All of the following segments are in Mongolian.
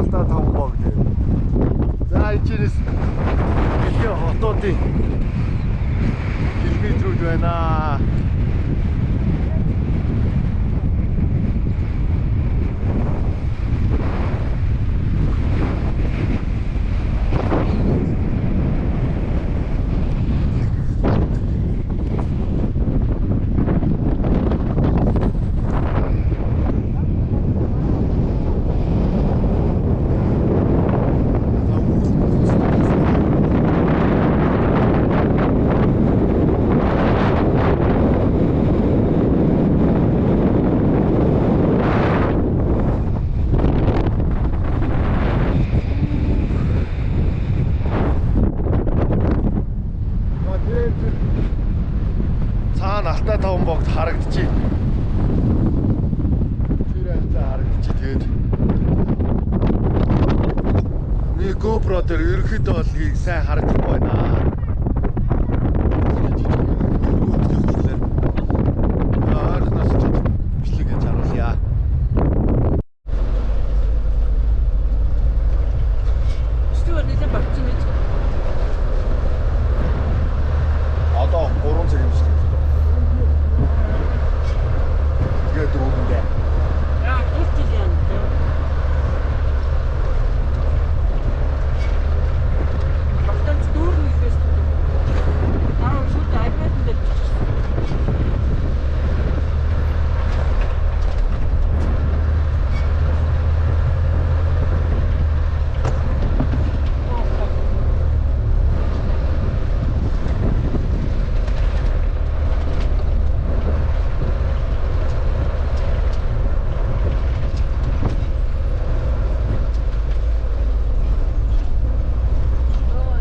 Алтай таван бог гэдэг. За энэ чинээс дэлхийн хотуудын километрүүд байна. Цаана Алтай таван богд харагдчих. Тэр альцаа харагдчих. Тэгээд миний GoPro дээр ерөнхийдөө бол сайн харагдахгүй байна. Ойрхоноос ч бичлэг гэж харуулъя. Стюарт нэлээд багцсан гэж. Одоо 3 цаг юм шиг байна. Тэгээд дөрөвөндөө. Яа, тэр жил яа. Багтаач дүүрэн ихээс. Аа, шууд iPad дээр бичсэн. Оо,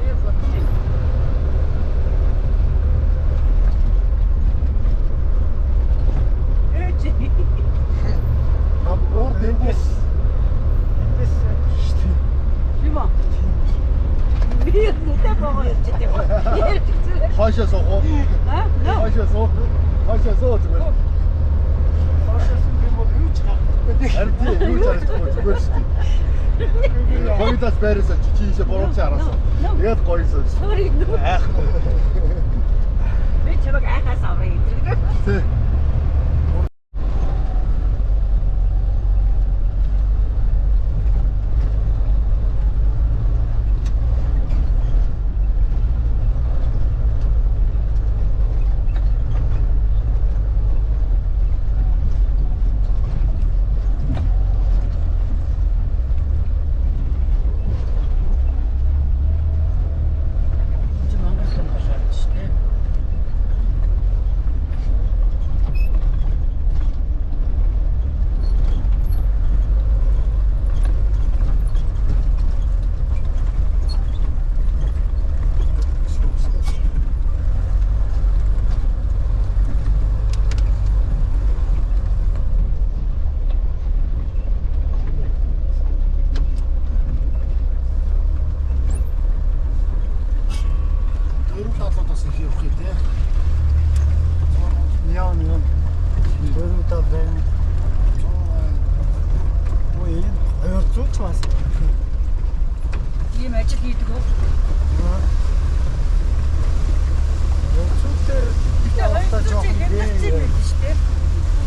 яа бодсон. Ээж. Уур дэндээс Эндээс шүү дээ. Тийм үү? Би нүдэ богоо ярьж байгаа. Ярьж зүгээр. хойшоо суух уу? Аа? Нөө. Хойшоо суух. Хойшоо суу зүгээр. Хоошоос юм бол юу ч гарахгүй дээ. Харин тийм юу ч харагдахгүй зүгээр шүү дээ. Хоёулаас байраас чи чийшээ буруучаа хараасан. Тэгээд гоёсон. Sorry нүү. Айхгүй. Би чамайг айхаас авъя гэдэг. Тий. Чи Монгол юм болоод шүү дээ. Дөрөв талуудаас их явах юм тий. Яа нэг дөрөв тал байна. Ой, энэ 200 ч бас. Ийм ажил хийдэг үү? 200 дээр Тэгээ 200 хямдарсан юм байл шүү дээ.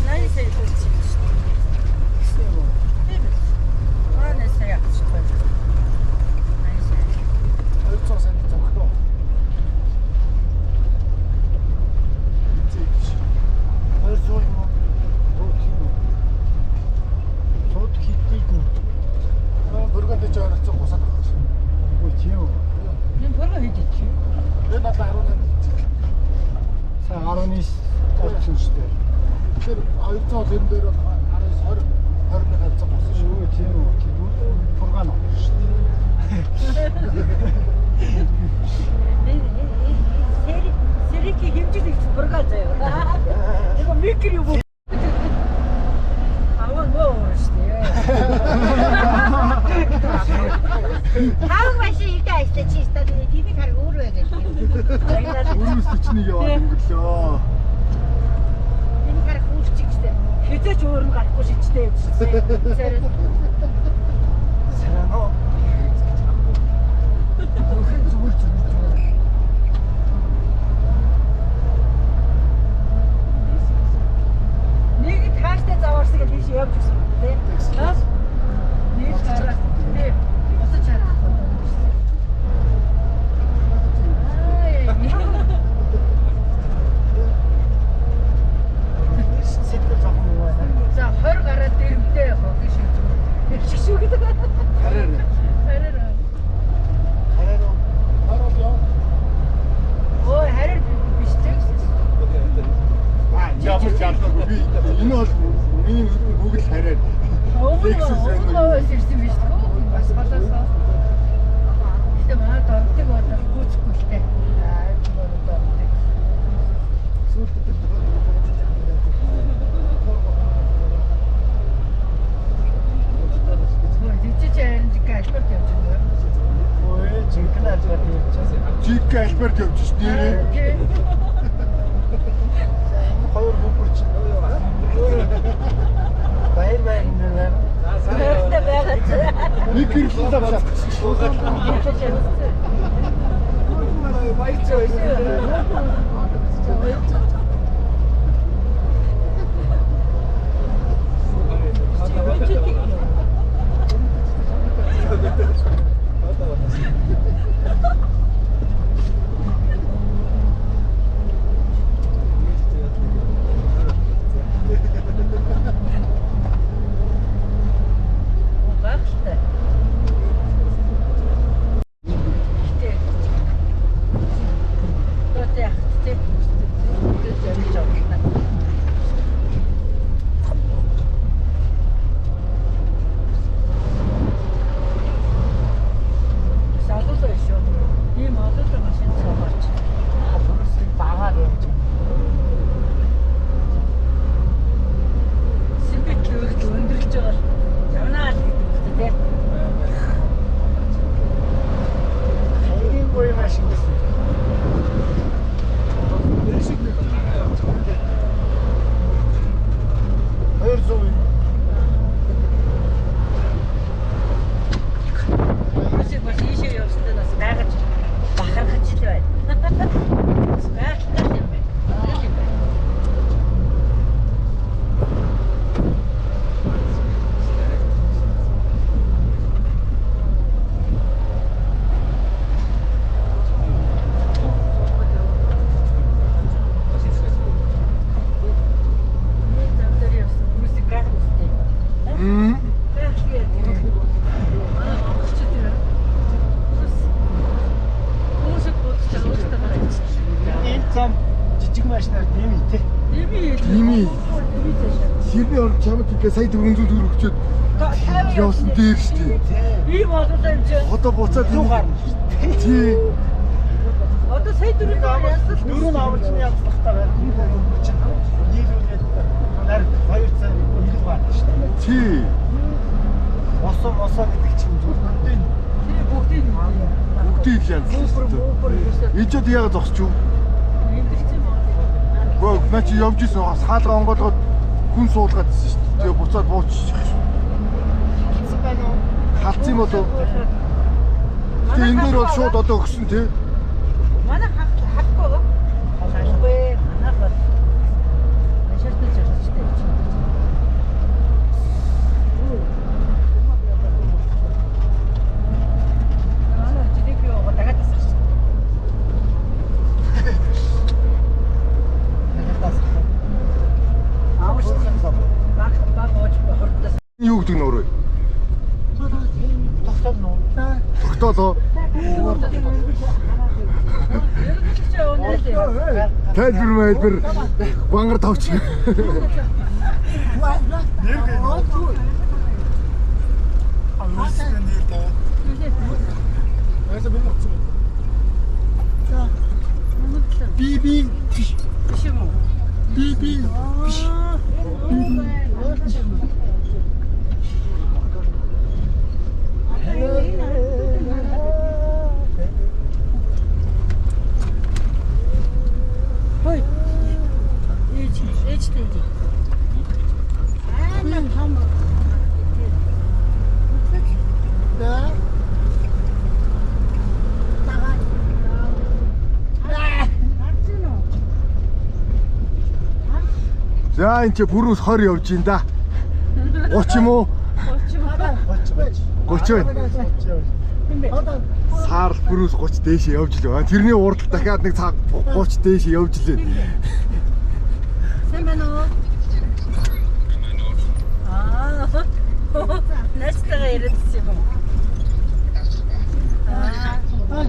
80 сая төлсөн юм шүү дээ. гэсэн юм уу? Тийм ээ. 80 сая авчих байх. 80 сая. 200 сая зогтоо. Зэг. 200 юм уу? Оо тийм үү. Сууд хитийг нь. Аа бүргэн дэж 200 гусаад авах шээ. Үгүй тийм үү. Энэ пөргө хийдэг чи. Энэ надад 18 хийчих. Сая 19 болсон шүү дээ. Тэгэхээр 200 бол энэ дээр бол 19 20 20 мянга хавцаа болсон шүү. Үгүй тийм үү. Тэгвэл пурган авах шүү дээ. Сэрик сэрики хэмжиж их пөргө заяа. Нэг микро юм уу? Аваа нөө шүү дээ. Тавг машин ихтэй ажиллаж чи стад тэнийг хараг өөр вэ гэж. Өрөөс 41 яваад өнгөрлөө. Тэнийг хараг үүрчих гэсэн. Хизээч өөр нь гарахгүй шижтэй юм шиг. Сэрэг. Сайн байна уу? Өхөн зүгээр зүгээр зүгээр. Нэг тааштай заваарсан гэж тийш явж гисэн үү те? Нэг гараад те. Босож чадахгүй. Сэтгэл зовхон уу байна. За 20 гараад дэрэмдээ явах гэж шиг зүгээр. Шиг шүү гэдэг. Хараар. Хараар. Хараар уу? Хараар яа. Ой хараар биш те гэсэн. Ямар чадахгүй би энэ бол миний Google хараар. Өмнө ирсэн биш үү? Бас голоосоо. Гэтэ манай дордыг бодол гүйцэхгүй л те. Аа дордог. Сүүлд тэр Тэгжиж харин жиг Альберт явж байгаа юм. Ой, жинхэнэ Альберт явж байгаа. Жинхэнэ Альберт явж ш нэрээ. Хоёр хүүхэр чинь баяр баяр нэр байна. Баяртай байгаа. Нэг гэрлэн тавшаа. Баяртай Гайхалтай. Гэтэ. Одоо яг тэ. Тэр зориж авна. Салуулаа шүү. Ийм олоолаа машин цоогооч. Бүрсийг багаад явж. Симбит лөөгд өндөрлж байгаа л явнаа л гэдэг үү те. Хаягийн гоё машин гэсэн. Хоёр зуун юм. Хүмүүсийг бас ийшээ явсандаа бас гайхаж бахархаж л байна. Гайхалтай юм байна. Гайхал юм байна. Нэг зам дээр явсан хүмүүсийг гайхах үстэй. Гайхал яа. Манай монголчууд юм. Хүмүүсийг бодож байгаа өөртөө гарч. Энэ зам жижиг машинаар тийм ээ те. Тийм ээ. Тийм ээ. Тийм ээ цаашаа. Тэрний орон чамд ингээ сая 400 төгрөг өгчөөд явсан дээр шүү дээ. Ийм олоолаа юм чи. Одоо буцаад Зүг гарна шүү дээ. Тий. Одоо сая 400 янзлал Дөрөв нь аварч нь янзлахтаа байна. Чинь нийлүүлээд нар 2 цаг илүү гарна шүү дээ. Тий. Мосо мосо гэдэг чинь зүгээр бүгдийг тий бүгдийг Бүгдийг л янзлаа шүү дээ. Үпэр үпэр Энд ч одоо яагаад зогсож юу? Эндэрсэн юм аа. Гөө наа чи явж исэн хаалга онгоолгоод хүн суулгаад ирсэн шүү дээ. Тэгээ буцаад буучих шүү. алдсан байна уу? Халдсан юм болов? Тэгээ энэ дээр бол шууд одоо өгсөн тий. Манай хахгүй гоо. Хахгүй. Манайх бол ашиглаж явчихтай чинь. Манай жирэг юу дагаад тасарч. Аавч Баг баг ууж хурдтас. Юу гэдэг нөр вэ? Тогтоол нүү. Тогтоолоо. Тайлбар майлбар бангар тавч. Нэр гээ. Авсан нэр тавиад. Яасан би утсан. Би би Биш юм уу? би би биш. Хой. Ээж ээжтэй ээж. Аа том. За энэ чи бүрүүс 20 явж ин да. 30 юм уу? 30 30 байна. Саарл бүрүүс 30 дээш явж лээ. Тэрний урд дахиад нэг цаг 30 дээш явж лээ. Сайн байна уу? Аа. Найзтайгаа яриадсэн юм уу? Аа.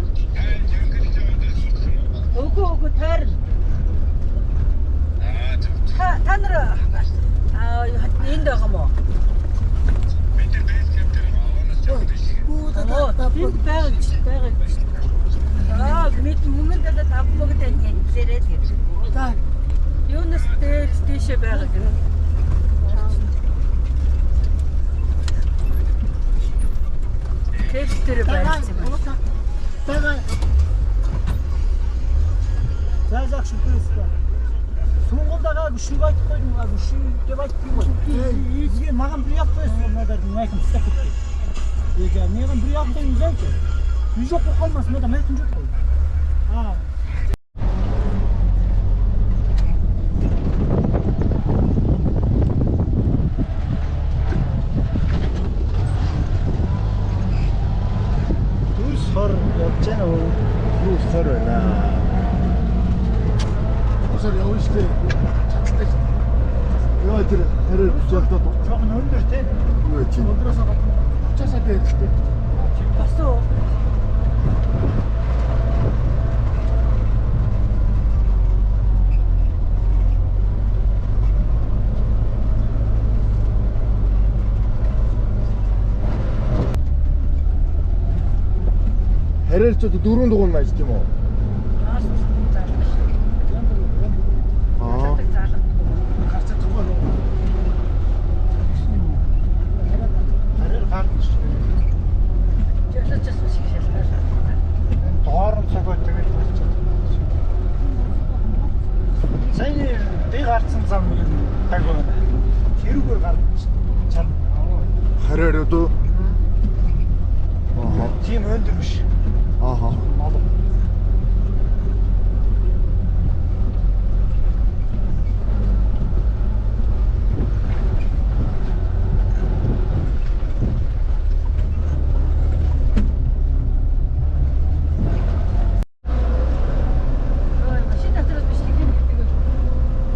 Үгүй тойрно. Та нар аа энд байгаа мó? Энд байгаа гэж байгаа гэж. Аа, мэд өмнө даа тавмаг тань хэлээрээ л гэж. Юунаас дээр дээшээ байгаа гэнэ. Тэр дээр байсан юм. За за шүтээс. Сунгулдагаа гүшиг айтып қойдым, а гүшиг деп айттым ғой. Сізге маған бір ақ қойсыз, мынадар майқын ұстап кетті. Егер маған бір ақ қойыңыз айтты. Үй жоқ болып қалмасын, мынада майқын жоқ қой. А, Дүүс хор явж байна уу? Бүрүүс 20 байна. Осоор явна шүү дээ. Чадaltaй шүү. Яа тэр хараар бусаалтаа Жоохон өндөр те. юу чи? Өдрөөс 30 сая байлээ. Бас уу. Хараар ч одоо дөрөв дугуй маяг тийм үү? Аас зарлаа шүү. Аа. Зарлаа. Гарч чадахгүй уу? Хараар гарна шүү дээ. Жолоочос шиг шалгалаа. Доор нь цогоо тэгэл болчиход. Сайн би гарцсан зам ер нь таг байна. Тэрүүгээр гарч чам. Хараар өдөө. Ааха. Тийм өндөр биш. Ааха. Олон. Ой, машин дотроос бичлэг юм гэдэг.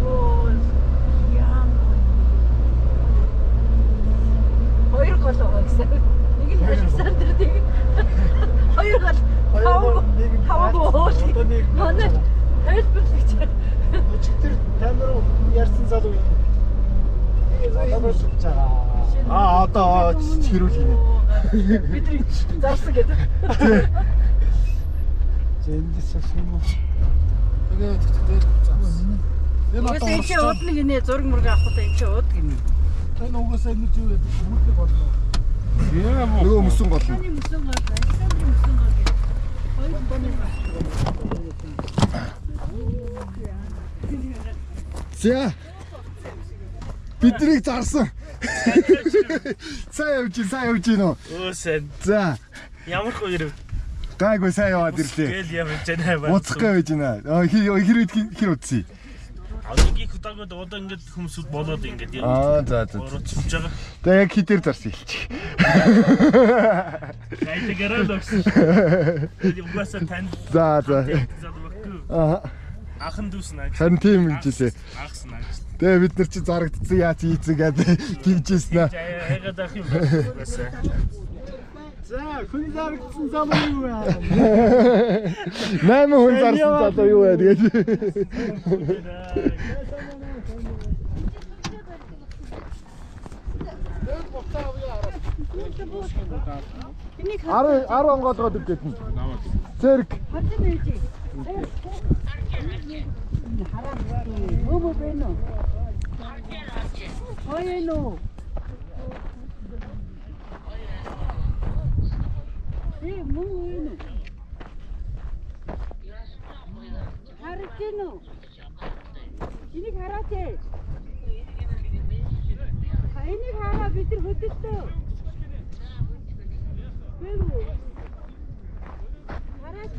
Оо, яам. Хоёр гол байгаа гэсэн. Нэг нь Александр нэг нь хоёр гол. Хоёр гол, нэг нь Таван Альц, одоо нэг нь Манай тайлбарлагч. Өчигдөр тань руу ярьсан залуу юм. Одоо болж байгаа. Аа одоо хэрүүл хийнэ. Бидний зарсан гэдэг. За эндээс юм уу? Тэгээ тэгтээ заасан. Энэ Угсаа энэ чи уудна гинэ зураг мураг авах удаа энэ чи ууд гинэ. Энэ угаасаа энэ чи хүмүүдний болно. Нөгөө мөсөн гол нь. Таны мөсөн гол, Александрын мөсөн гол гэдэг. Хоёр бонны За. Биднийг зарсан. Сайн явж, сайн явж гинөө. Өө сайн. За. Ямар хоёр Гайгүй сайн яваад ирлээ. гээл явж байна ба. Уцахгүй байж байна. Аа хэр үед хэр утсыг. Нэг их удаагүй одоо ингээд хүмүүсүүд болоод ингээд явж. Аа за за. Уруучж байгаа. За яг хитээр зарсан хэлчих. Гайлагаараа л өгсөн. Тэгээд угаасаа тань За за. залбахгүй. Аа Анхан дүүс наа. харин тийм юм жилээ. Анхс наа. Тэгээ бид нар чи зарагдсан яац ийцэн гэдэг тэгжсэн аа. Яагаад ах юм бэ? Угаасаа. За хүн зарагдсан залуу юу вэ? 8 хүн зарсан залуу юу вэ тэгээд. Энийг 10 10 онгоолгоод өгдөг нь. Цэрэг. харж байна чи. Хараа. Өөмө бэ нөө. Хоёр нөө. Э мөн үү нөө. Харж гинөө. Энийг хараач. Та энийг хараа бид нар хөдөлтөө. Бэгүү. Хараач.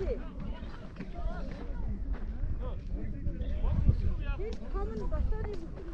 Тэр том нь батарын бүхэн.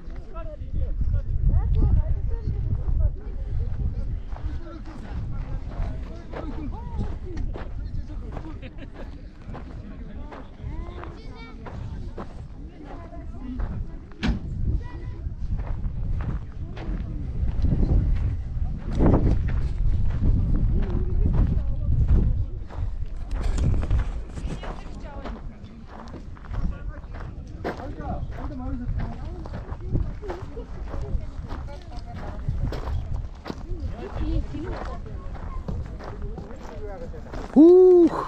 Хүүх.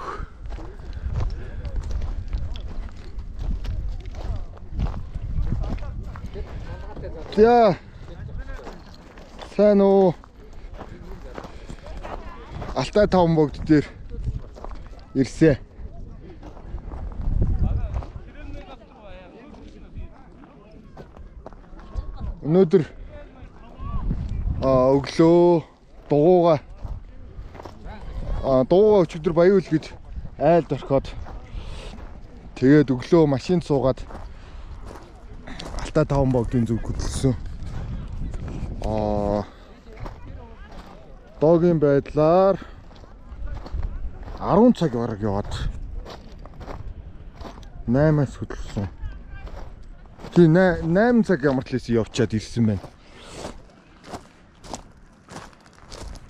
За. Сайн уу? Алтай таван богд дээр ирсэн. Өнөөдөр өглөө дугууга өчигдөр Баян үл гэж айлд орхиод тэгээд өглөө машинд суугаад Алтай таван богдын зүг хөдөлсөн. Доогийн байдлаар 10 цаг бараг яваад 8-аас хөдөлсөн. Тий 8 цаг ямар ч лээс явчаад ирсэн байна.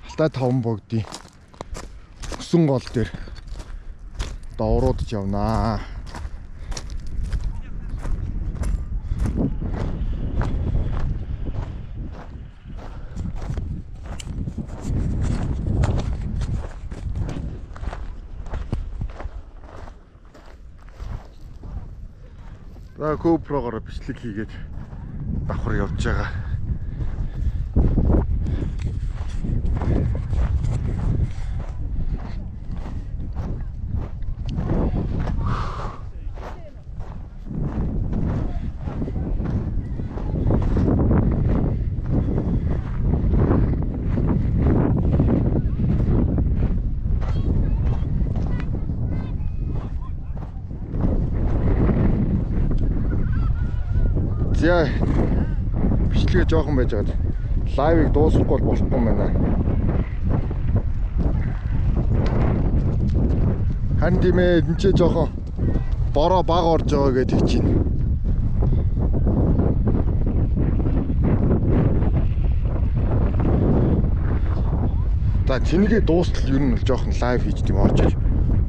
Алтай таван богдын өсөн гол дээр дооруудж явнаа. За GoPro-гоор бичлэг хийгээд давхар явж байгаа. За бичлэгээ жоохон байж байгаад лайвыг дуусгахгүй бол болохгүй юм байна. Харин тийм ээ, энэ ч жоохон бороо баг орж байгаа гэж хэлж байна. За тэнийгээ дуустал ер нь бол жоохон лайв хийж тийм очиж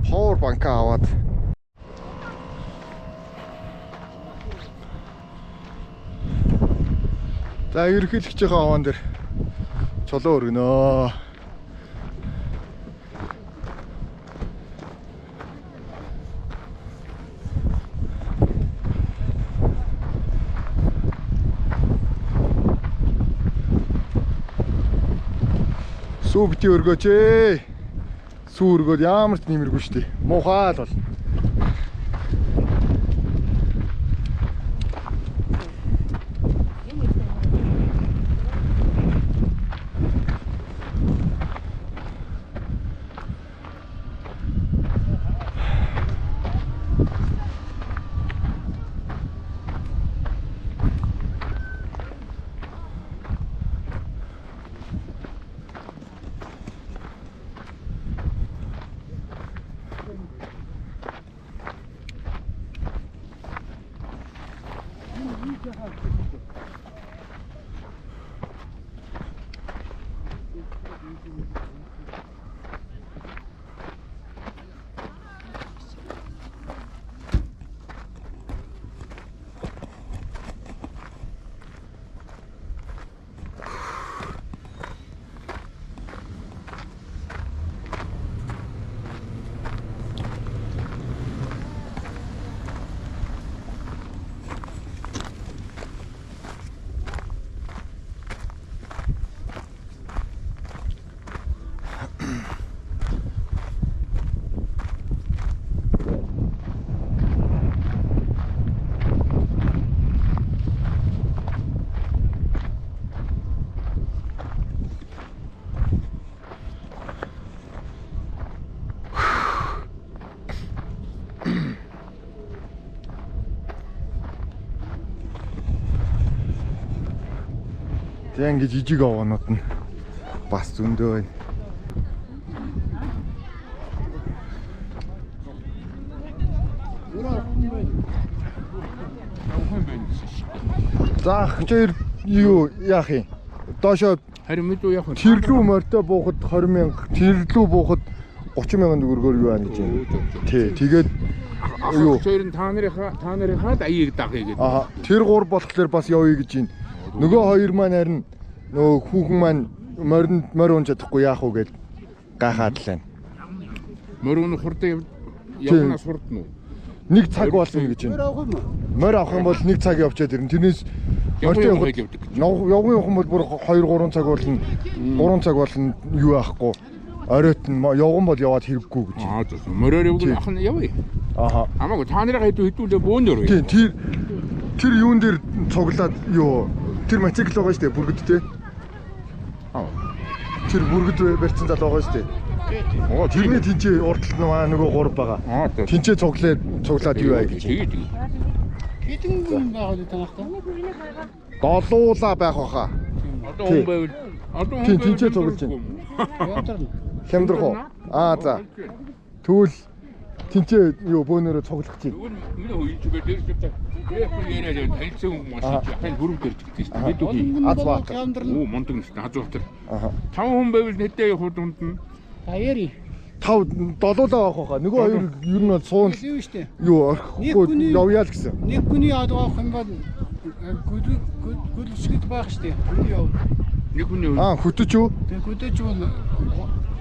power bank-аа аваад за ерөнхийлөгчийнхөө овоон дээр чулуу өргөнөө. Сүү бити өргөөч ээ. Сүү өргөөд ямар ч нэмэргүй шүү дээ. Муухай л бол. За ингэж жижиг овоонууд нь бас зөндөө байна. За ах чи юу яах юм? Доошоо харин мэдүү яах вэ? Тэр лүү морьтой буухад 20 мянга, тэр лүү буухад 30 мянган төгрөгөөр юу байна гэж юм. Тий, тэгээд Юу? Хоёр нь та нарынхаа аяыг дагъя гэдэг. Аа, тэр гур болохоор бас явъя гэж байна. Нөгөө хоёр маань харин нөгөө хүүхэн маань морин морь унж чадахгүй яах вэ гэж гайхаад л байна. Морь унах хурдан явнаас хурдан уу? Нэг цаг болно гэж байна. Морь авах юм уу? Морь авах юм бол нэг цаг явчаад ирнэ. Тэрнээс морьтой явах явдаг. Явган явах юм бол бүр 2 3 цаг болно. 3 цаг болно юу яахгүй. Оройтн явган бол яваад хэрэггүй гэж. Аа зөв. Мориор явдаг ах нь явъя. Аха. Хамаагүй та нарын хэдүүлээ бөөнөр. Тийм, тэр юун дээр цуглаад юу тэр мотоцикл байгаа шүү дээ бүргэд те. Аа. Тэр бүргэд барьсан зал байгаа шүү дээ. Оо тэрний тэнцээ урд талд нөгөө гурав байгаа. Аа зөв. Тэнцээ цуглаад юу аа гэж. Тэгээ тэгээ. Хэдэн хүн байгаа вэ танахта? Долуула байх баха. Одоо хүн байвал одоо хүн Тийм тэнцээ цуглаж байна. Хямдрна. Хямдрах уу? Аа за. Тэгвэл тэнцээ юу бөөнөрөө цуглах чинь. Миний хөө энэ чигээр дээрс тавь. Тэр яриад танилцсан хүмүүс маш их ахын бүрэг дэрж гэдэг шүү дээ. Бид үгүй. Аз баатар. Оо мундаг нэстэ Аз баатар. Аха. 5 хүн байвал нэдээ явах дунд нь. Та яри. 5 долоолоо авах байхаа. Нөгөө хоёр ер нь бол суун юу штэ. Юу орхихгүй явъя л гэсэн. Нэг хүний ад авах юм бол гүлшгэд байх штэ. Хүний яв. Нэг хүний Аа хөтөч үү? Тэг хөтөч бол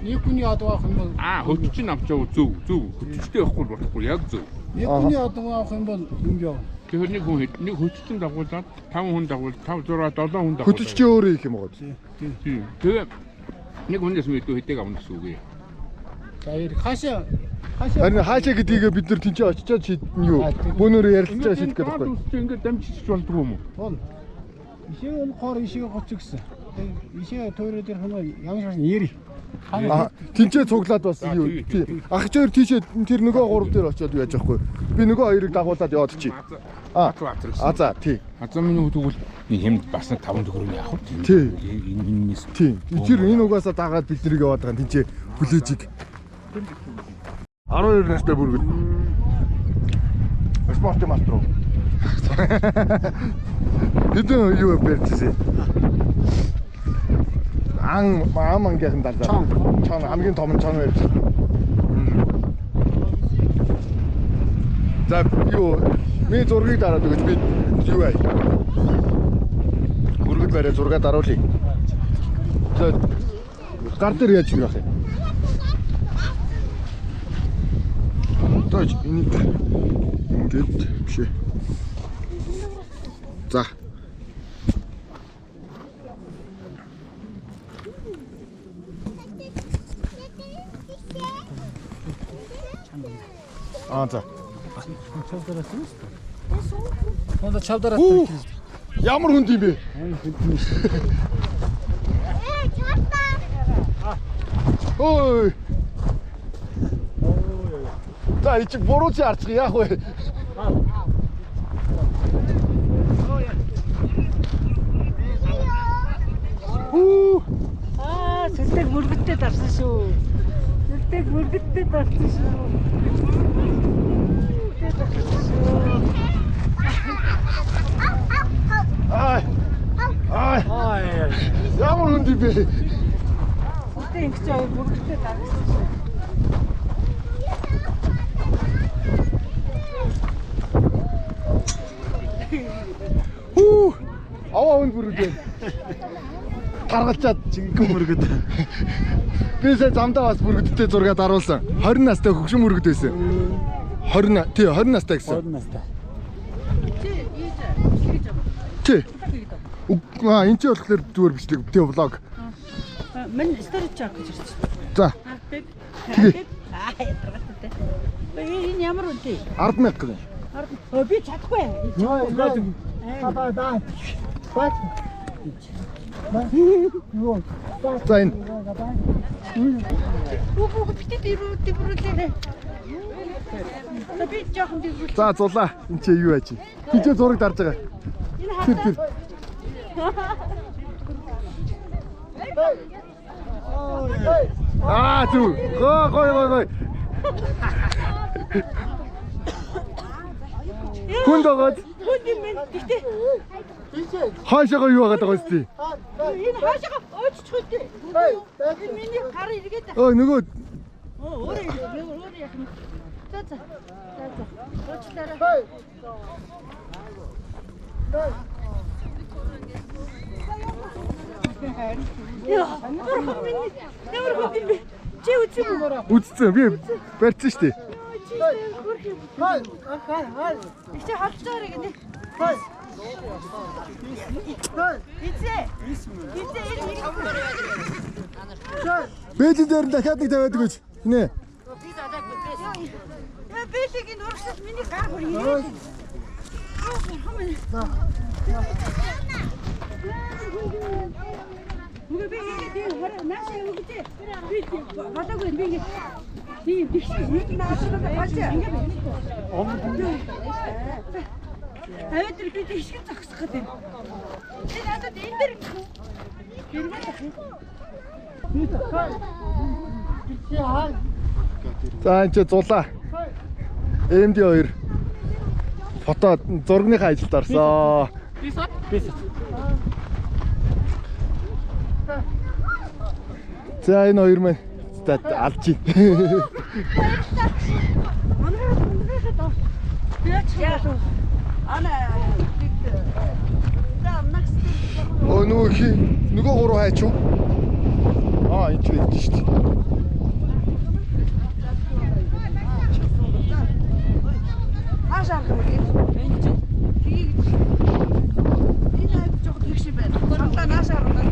нэг хүний ад авах юм бол аа хөтөч нь авч яв зөв зөв хөтөчтэй явахгүй болохгүй яг зөв. Нэг хүний ад авах юм бол юм яв. Тэгэхээр нэг хүн нэг хөтөчтөн дагуулад 5 хүн дагуул 5 6 7 хүн дагуулад. Хөтөч чи өөрөө их юм уу? Тийм. Тэгээ нэг хүнээс мэдүү хэдэг авна гэсэн үг ээ. За яри хаашаа Харин хаашаа гэдгийг бид нар тэнцээ очичоод шийднэ юу? Бөөнөрөө ярилцаа шийдэх гэдэг байхгүй. Ингээд дамжиж болдгоо юм уу? Бол. Ишээ унахаар ишээ гоц гэсэн. Тэг ишээ тойроод ирэх нь ямар шашин яри. Аа тэнцээ цуглаад бас юу? Тий. Ах чи хоёр тийшээ тэр нөгөө гурав дээр очиод юу яаж байхгүй. Би нөгөө хоёрыг дагуулад яваад чи. Аа. А за тий. Азаа миний тэгвэл хэмд бас 5 төгрөг яах вэ? Тий. Энэ Тий. Тэр энэ угаасаа дагаад бид нарыг яваад байгаа тэнцээ хүлээжиг. 12 настай бүргэд. Спортын мастер уу? Хэдэн юу барьчихсан? Ан амангийнхан далаа. Чон хамгийн том нь чон барьчихсан. За юу миний зургийг дараад өгөөч би юу аа. Бүргэд бариа зургаа даруулъя. За гар дээр яаж явах юм? Тож энийг ингээд биш ээ. За. Аа за. Онда чавдараад Ямар хүнд юм бэ? Ой. За чи буруу чи арчих яах вэ? Аа, сүлдэг мөргөдтэй дарсан шүү. Сүлдэг мөргөдтэй дарсан шүү. Ай. Ай. Ямар хүнд юм бэ? Сүлдэг ингэж мөргөдтэй дарсан шүү. Хүү. Аваа хүнд бүргэд. Таргалчаад жинхэнэ бүргэд. Би сая замдаа бас бүргэдтэй зураг даруулсан. 20 настай хөгшин бүргэд байсан. 20 тий 20 настай гэсэн. 20 настай. Чи ийж бичлэг хийж байгаа. Тий. Аа энэ чи болохоор зүгээр бичлэг тий влог. Мэн стори чак гэж ирсэн. За. Тэгээ. Аа ядаргатай. Энэ ямар үнэтэй? 100000 гэнэ. Өө би чадахгүй. Ба ба. Ба. За энэ. Үгүй битээ дэврүүлээ. Би жоохон дэврүүл. За зулаа. Энд чи юу яаж? Энд чи зураг дарж байгаа. Энэ Тэр тэр. Аа зүг. Гой гой гой гой. Хүнд байгаад Хүнд юм байна. Гэтэ хаашаага юу байгаад байгаа юм бэ? Энэ хаашаага өөччих үү? Энэ миний гар эргээд. Өө нөгөө Өөрөө өөрөө яах юм. За за. За за. Уучлаарай. Яа, бурхан минь ямар хөт юм бэ? Чи үзсэн үү? Үзсэн. Би барьсан шүү дээ. Чи хөрх юм. Чи холж байгаа гинэ. Эзээ. Эзээ энэ. Бэлэн дээр нь дахиад нэг тавиад өгөөч. Хинэ. Яа, бэлэг энэ урагшил миний гар бүр ирээд. Бурхан минь. Үгүй би ингээд тийм хорой наашаа явах гэж. Би болоогүй би ингээд тийм тэгш нэг наашаа болж ингээд. Аваад би тэгшгэн зогсох гэдэг. Би надад энэ дэр эргээд ах юм. За энэ ч зулаа. MD2 фото зургийнхаа ажилд орсоо. За энэ хоёр маань за алж байна. Өө нөгөө хи нөгөө гурав хайч уу? Аа энэ ч байж шүү дээ. Хааш арах юм бэ? Энэ чинь тгий гэж. Энэ айг жоох тэгш юм байна. Самлаа нааш арна.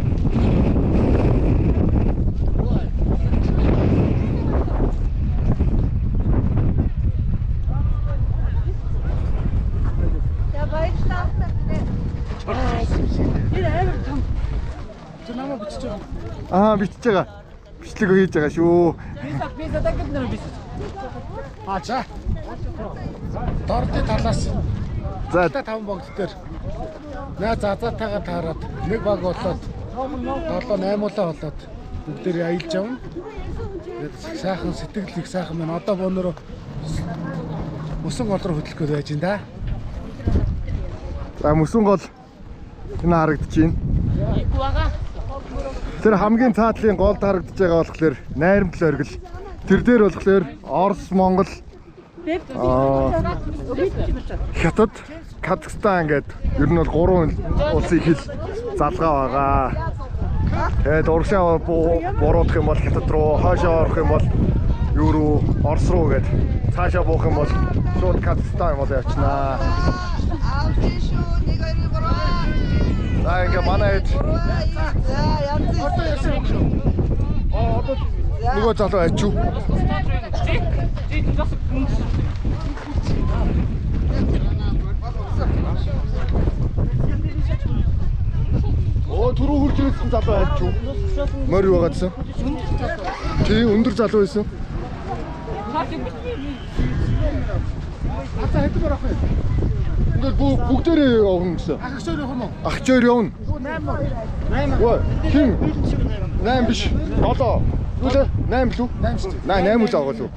За баярлалаа. Энэ амар том. Чи намайг бичиж байгаа. Аа бичиж байгаа. Бичлэг хийж байгаа шүү. А за. Дордын талаас За 5 богд дээр найз азаатайгаа таарад нэг баг болоод 7 8 улаа болоод бүгдээрээ аялж явна. Тэгээд сайхан сэтгэл их сайхан байна. Одоо бөөнөрөө мөсөн гол руу хөдлөх гээд байж байна да. За мөсөн гол энэ харагдаж байна. Тэр хамгийн цаатлын голд харагдаж байгаа болохоор найрамдал оргил. Тэр дээр болохоор Орос, Монгол, Хятад, Казахстан гээд ер нь бол гурван улсын хил залгаа байгаа. Тэгээд урагшаа буруутах юм бол Хятад руу, хойшоо орох юм бол юу руу, Орос руу гээд цаашаа буух юм бол шууд Казахстан юм бол явчихнаа. За ингээ манай хэд Одоо ярьсан юм шүү. Одоо нөгөө залуу ачив. Оо түрүү хурж ирсэн залуу ачив. Морь юу байгаадсан? Тий, өндөр залуу байсан. Азаа хэдэн мөр авах вэ? Ингээд бүгдээрээ явна гэсэн. Агч өөр явах юм уу? Агч өөр явна. 8 мөр. 8. Өө, хин 8 биш. 7. Юу лээ? 8 лүү? 8 шүү дээ. 8 үл байгаа лүү.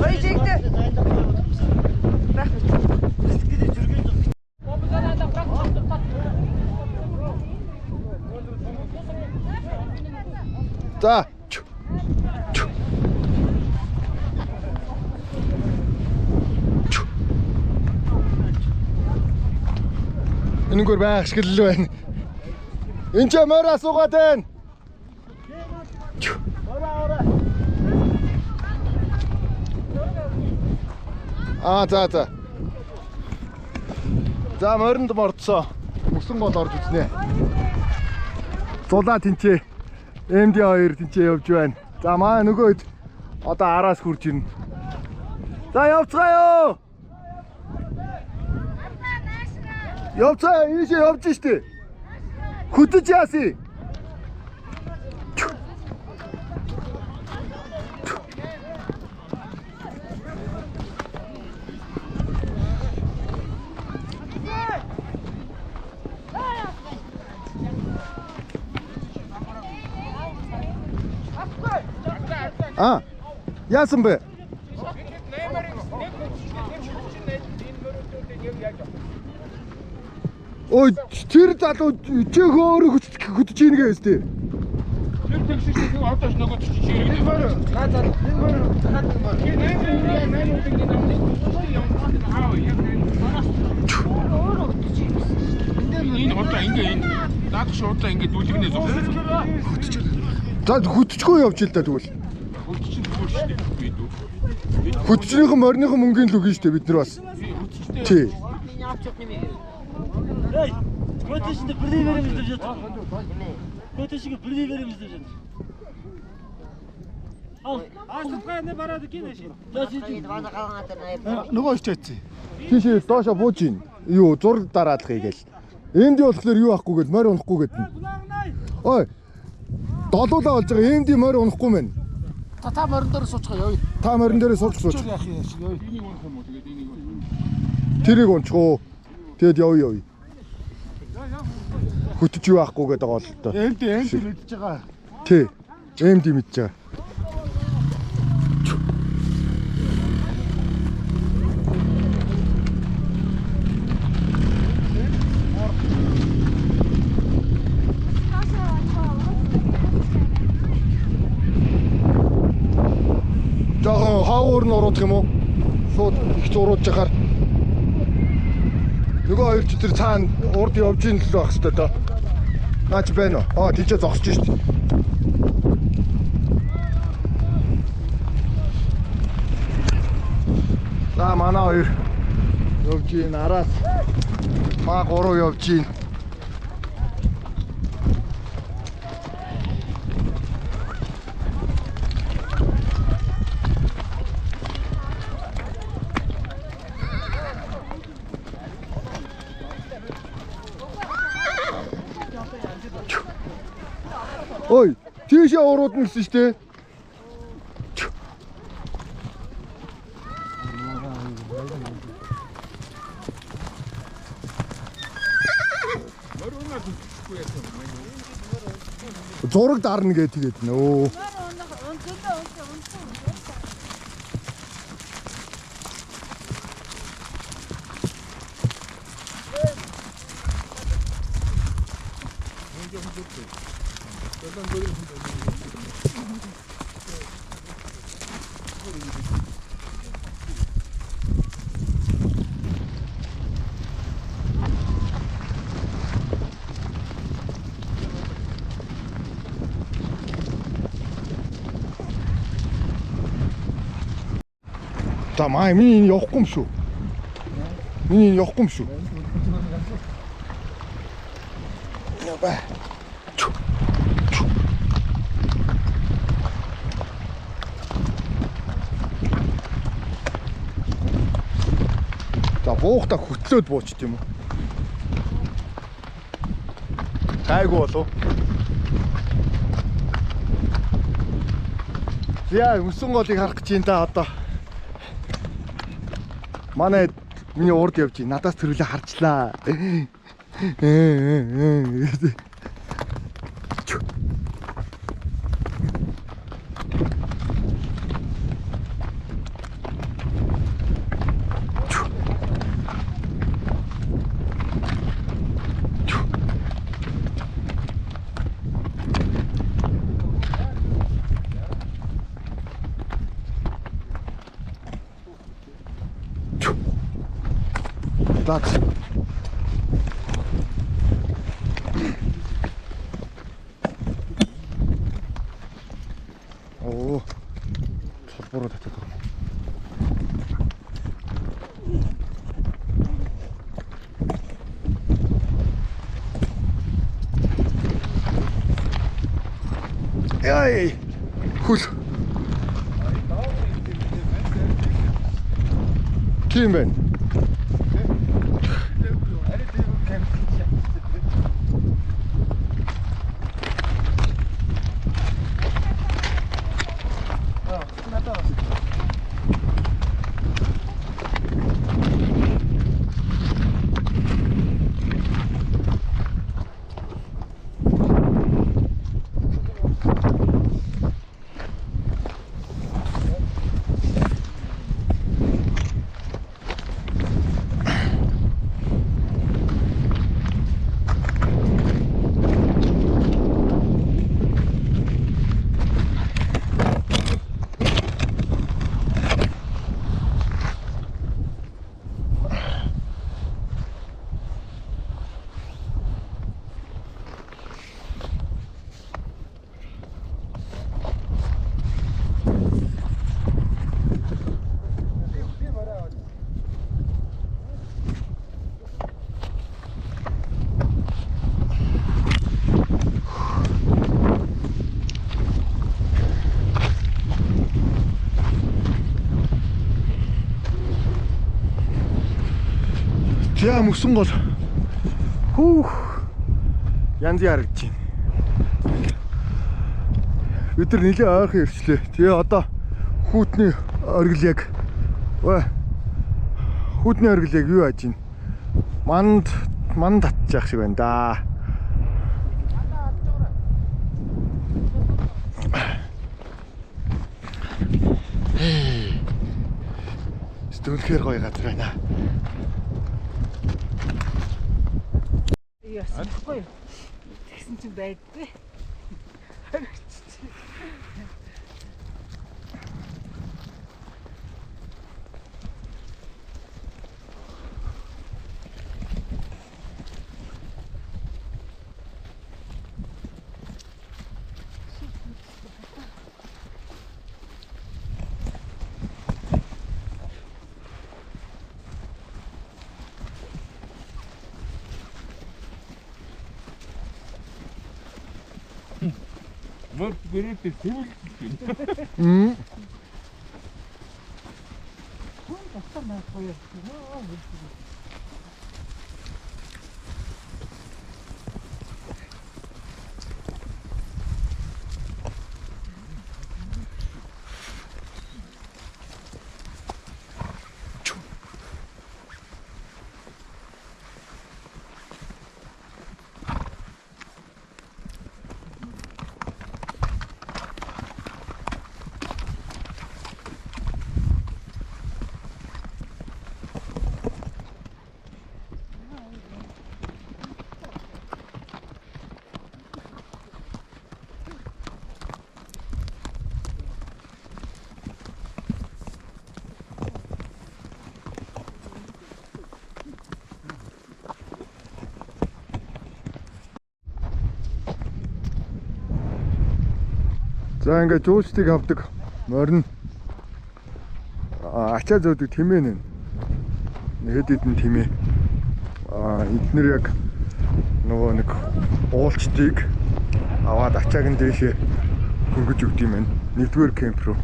Ой жигдэ. За. Энэгээр байх ашиглал байна. Энд ч морь асуугаад байна. Аа за за. За моринд мордсоо. Мөсөн гол орж үзнэ. Зулаа тэнцээ. MD2 тэнцээ явж байна. За маа нөгөө хэд одоо араас хурж ирнэ. За явцгаая. Явцгаа ийшээ явж штэ. Хөдөж яасан? Аа. Яасан бэ? Ой, тэр залуу чи өөрөө хөдөж ийн гээс тээ. Тэр тэгшиж нэг одоо ч нөгөө чи чирэг. За за энэ морь захаад энэ морь. Энэ удаа ингээ энэ наадах удаа ингээ дүлгнээ зогссон. За хөтчгүй явж ил да тэгвэл. Хөт чинь зүгээр шүү дээ. Би дүү. Хөтчнийхэн морьныхан мөнгөний л өгнө шүү дээ бид нар бас. Тий. Эй, көтөшөндө бирдей беребиз деп жатыр. Көтөшүгө бирдей беребиз деп жатыр. Ал, аштыкка не барады экен эши. Нөгөө их чайцсан. Тийшээ доошо бууж ийн. Юу зураг дараалах гээл. Эмди болохоор юу ахгүй гээд морь унахгүй гээд. Ой. Долуулаа болж байгаа. Эмди морь унахгүй мэн. Та та морин дээр суучих явъя. Та морин дээр суучих сууч. Яах юм шиг явъя. Энийг унах юм уу? Тэгээд энийг унах. Тэрийг унчих уу. Тэгэд явъя явъя. Хөтөж юу ахгүй гээд байгаа бол тоо. Энд энд мэдж байгаа. Тий. Эмди мэдж байгаа. Жохон хаагуур нь уруудах юм уу? Шууд их зурууж яхаар. Нөгөө хоёр ч тэр цаана урд явж ийн л байх хэвээр доо. Наа чи байна уу? Аа тийчээ зогсож шít. За манай хоёр явж ийн араас маа гурав явж ийн. Ой, тийшээ уруудна гэсэн шүү дээ. Зураг дарна гэж тэгээд нөө. За маа миний энэ явахгүй юм шүү. Миний энэ явахгүй юм шүү. Яба. Чү. Чү. За буухта хөтлөөд буучт юм уу? Гайгүй болов. За өсөн голыг харах гэж юм да одоо. Манай миний урд явж байна. Надаас төрүүлээ харчлаа. Так. Оо. Цолбороо татаад байгаа юм. Яй. Хөл. Тийм байна. За мөсөн гол. Хүүх. Янз ярагдж байна. Бид нар нэлээ ойрхон ирчлээ. Тэгээ одоо хүүтний оргил яг хүүтний оргил яг юу яаж байна? Манд манд татчих шиг байна да. Үнэхээр гоё газар байна. Ясахгүй юу? Тэгсэн чинь байдгүй. Мөр гэрээтэй цэвэрлэж байна. За ингээд жуулчдыг авдаг морин ачаа зөөдөг тэмээ нэ. Хэд хэдэн тэмээ. Эднэр яг нөгөө нэг уулчдыг аваад ачааг нь дээшээ хөргөж өгд юм байна. Нэгдүгээр кемп рүү.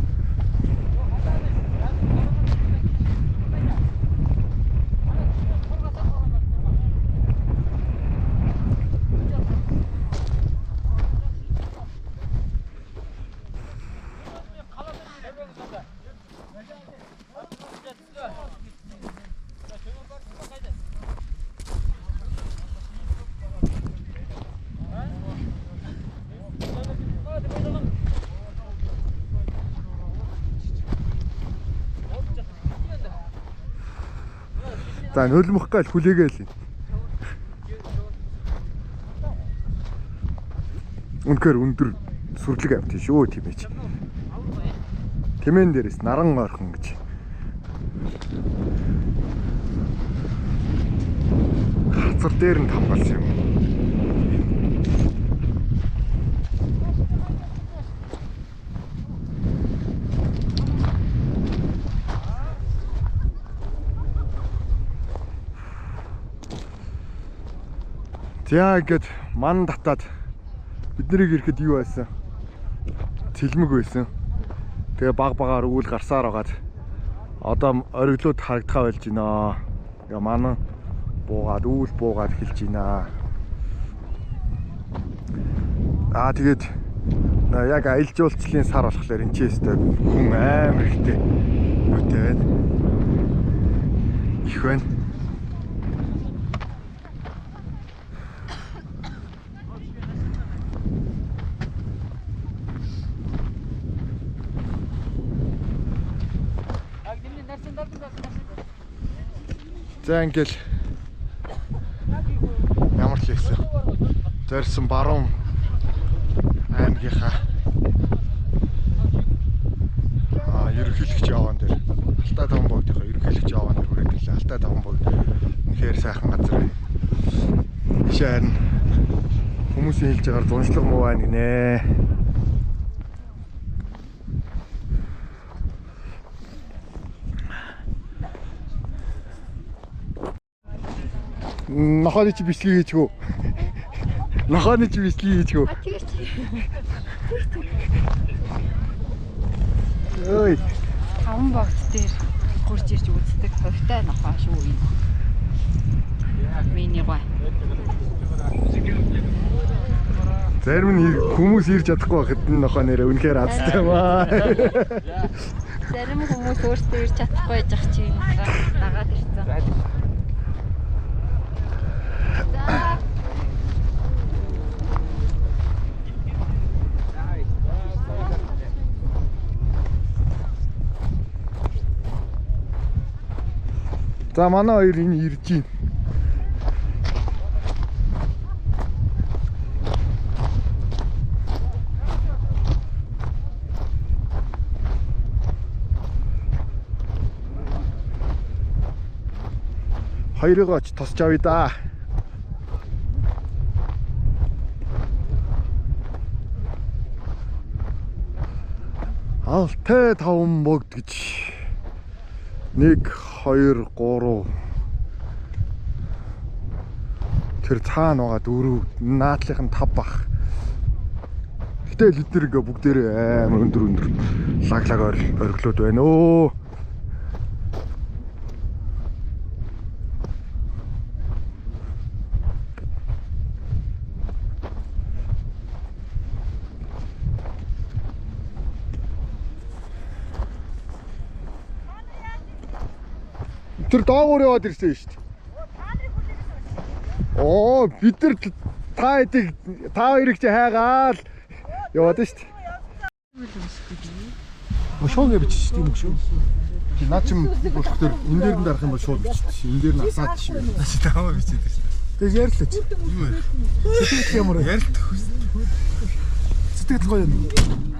За нөлмөх гал хүлээгээл. Үнэхээр өндөр сүрлэг амт шүү тийм ээ. Тэмээн дээрээс наран ойрхон гэж. Хацар дээр нь хамгаалсан юм. За ингээд ман татаад бид нарыг ирэхэд юу байсан? Цэлмэг байсан. Тэгээ баг багаар өвөл гарсаар байгаад одоо ориглууд харагдахаа болж байна. Тэгээ манан буугаад өвөл буугаад эхэлж байна. Аа тэгээд яг аялал жуулчлалын сар болохоор энэ ч өстой хүн амар ихтэй юутай байна. Их байна. За ингээл ямар ч хийсэн. Зорьсон баруун аймгийнхаа ерөнхийлөгч яваан дээр Алтай таван богдынхаа ерөнхийлөгч яваан дээр хүрээд ирлээ. Алтай таван богд үнэхээр сайхан газар байна. Ийшээ харин хүмүүсийн хэлж байгаагаар зуншлаг муу байна гинэ. Нохооны чи бичлэг хийчихв. Нохооны чи бичлэг хийчихв. Ой. Таван богд дээр гурж ирж үздэг хувьтай нохоо шүү энэ. Миний гой. Зарим нь хүмүүс ирж чадахгүй байхад энэ нохоо нэрээ үнэхээр азтай юм аа. Зарим хүмүүс өөрсдөө ирж чадахгүй байж ах чи дагаад ирсэн. За. За манай хоёр энэ ирж байна. Хоёрыгоо ч тосч авъя да. Алтай таван богд гэж 1 2 3 Тэр цаана байгаа дөрөв наадлынх нь 5 бах. Гэтэл бид нар ингээ бүгдээрээ амар өндөр өндөр лаг лаг оргилууд байна өө. Тэр доогуур яваад ирсэн шүү дээ. Оо, бид нар та хэдийг та хоёрыг чи хайгаал яваад шүү дээ. Шууд бичиж тийм үг шүү. Наа чим болох тэр энэ дээр нь дарах юм бол шууд бичдэг. Энэ дээр нь асаад шиг. Чи таваа бичээд байна шүү дээ. Тэгээс ярьлаа чи. Юу вэ? Сэтгэл ямар вэ? Ярилт Сэтгэл гоё юм.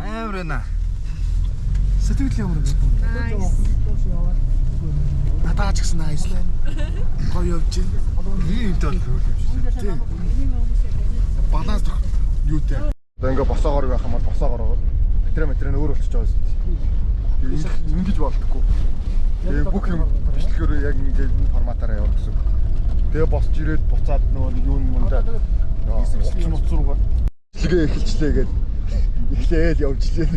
амар байна. Сэтгэл ямар вэ? Надаа ч гэсэн nice л. Гоё явж байна. Нэг юмтай бол хөл юм шиг. Тийм. Баланс юутай. Одоо ингээ босоогоор байх юм бол босоогоор материал материал өөр болчихж байгаа шүү дээ. Ингэж болдоггүй. Тэгээ бүх юм бичлэгээр яг ингээ энэ форматаараа явна гэсэн. Тэгээ босч ирээд буцаад нөгөө нэг юм мундаа уц муц руугаа бичлэгээ эхэлчлээ гээд эхлээл явжлээ.